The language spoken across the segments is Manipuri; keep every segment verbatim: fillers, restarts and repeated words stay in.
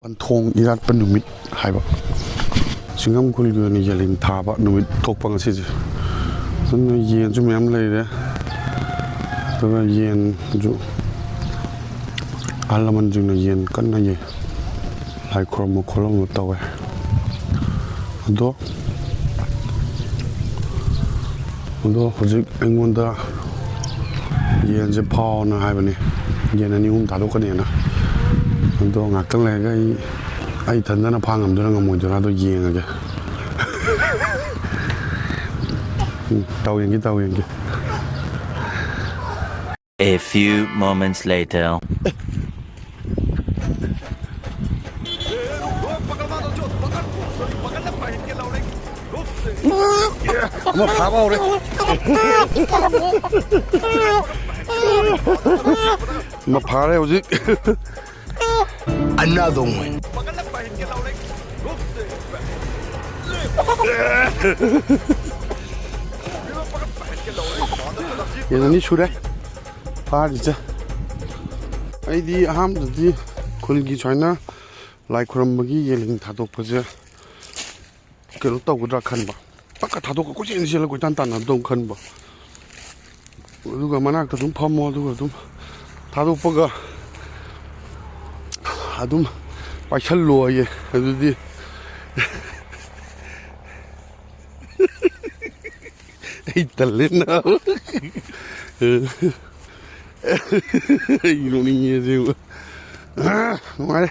ꯄꯟꯊꯣꯡ ꯏꯔꯥꯠꯄ ꯅꯨꯃꯤꯠ ꯍꯥꯏꯕ, ꯆꯤꯡꯉꯝ ꯈꯨꯜꯒꯤ ꯑꯣꯏꯅ ꯌꯦꯜꯍꯤꯡ ꯊꯥꯕ ꯅꯨꯃꯤꯠ ꯊꯣꯛꯄ ꯉꯁꯤꯁꯦ꯫ ꯑꯗꯨꯅ ꯌꯦꯟꯁꯨ ꯃꯌꯥꯝ ꯂꯩꯔꯦ, ꯑꯗꯨꯒ ꯌꯦꯟꯁꯨ ꯑꯍꯜ ꯂꯃꯟꯁꯤꯡꯅ ꯌꯦꯟ ꯀꯟꯅ ꯌꯦ-, ꯂꯥꯏ ꯈꯨꯔꯨꯝꯕ ꯈꯣꯠꯂꯝꯕ ꯇꯧꯋꯦ꯫ ꯑꯗꯣ, ꯑꯗꯣ ꯍꯧꯖꯤꯛ ꯑꯩꯉꯣꯟꯗ ꯌꯦꯟꯁꯦ ꯐꯥꯎꯅ ꯍꯥꯏꯕꯅꯤ, ꯌꯦꯟ ꯑꯅꯤ ꯑꯍꯨꯝ ꯊꯥꯗꯣꯛꯀꯅꯤꯅ꯫ ꯑꯗꯣ ꯉꯥꯛꯇꯪ ꯂꯩꯔꯒ ꯑꯩ, ꯑꯩ ꯏꯊꯟꯗꯅ ꯐꯥ ꯉꯝꯗꯣꯏꯔꯥ ꯉꯝꯃꯣꯏꯗꯣꯏꯔꯥꯗꯣ ꯌꯦꯡꯉꯒꯦ꯫ ꯎꯝ, ꯇꯧ ꯌꯦꯡꯒꯦ, ꯇꯧ ꯌꯦꯡꯒꯦ꯫ A few moments later. ꯑꯃ ꯐꯥꯕ ꯍꯧꯔꯦ꯫ ꯑꯃ ꯐꯥꯔꯦ ꯍꯧꯖꯤꯛ꯫ Another one. ꯌꯦꯟ ꯑꯅꯤ ꯁꯨꯔꯦ ꯐꯥꯔꯤꯁꯦ꯫ ꯑꯩꯗꯤ ꯑꯍꯥꯟꯕꯗꯗꯤ ꯈꯨꯜꯒꯤ ꯁꯨꯃꯥꯏꯅ ꯂꯥꯏ ꯈꯨꯔꯝꯕꯒꯤ ꯌꯦꯟ ꯊꯥꯗꯣꯛꯄꯁꯦ ꯀꯩꯅꯣ ꯇꯧꯒꯗ꯭ꯔꯥ ꯈꯟꯕ, ꯄꯛꯀ ꯊꯥꯗꯣꯛꯀ ꯀꯣꯏꯆꯦꯟ ꯆꯦꯜꯂ ꯀꯣꯏꯇꯥꯟ ꯇꯥꯟꯅꯕꯗꯧ ꯈꯟꯕ꯫ ꯑꯗꯨꯒ ꯃꯅꯥꯛꯇ ꯑꯗꯨꯝ ꯐꯝꯃꯣ, ꯑꯗꯨꯒ ꯑꯗꯨꯝ ꯊꯥꯗꯣꯛꯄꯒ ꯑꯗꯨꯝ ꯄꯥꯏꯁꯜꯂꯣ ꯍꯥꯏꯌꯦ꯫ ꯑꯗꯨꯗꯤ ꯑꯩ ꯇꯜꯂꯦ ꯅꯥꯕ꯫ ꯑꯩ ꯅꯣꯛꯅꯤꯡꯉꯦ ꯑꯁꯦꯡꯕ꯫ ꯅꯨꯡꯉꯥꯏꯔꯦ꯫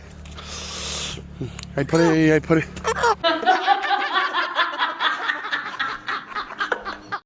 ꯌꯥꯏꯐꯔꯦ, ꯌꯥꯏꯐꯔꯦ꯫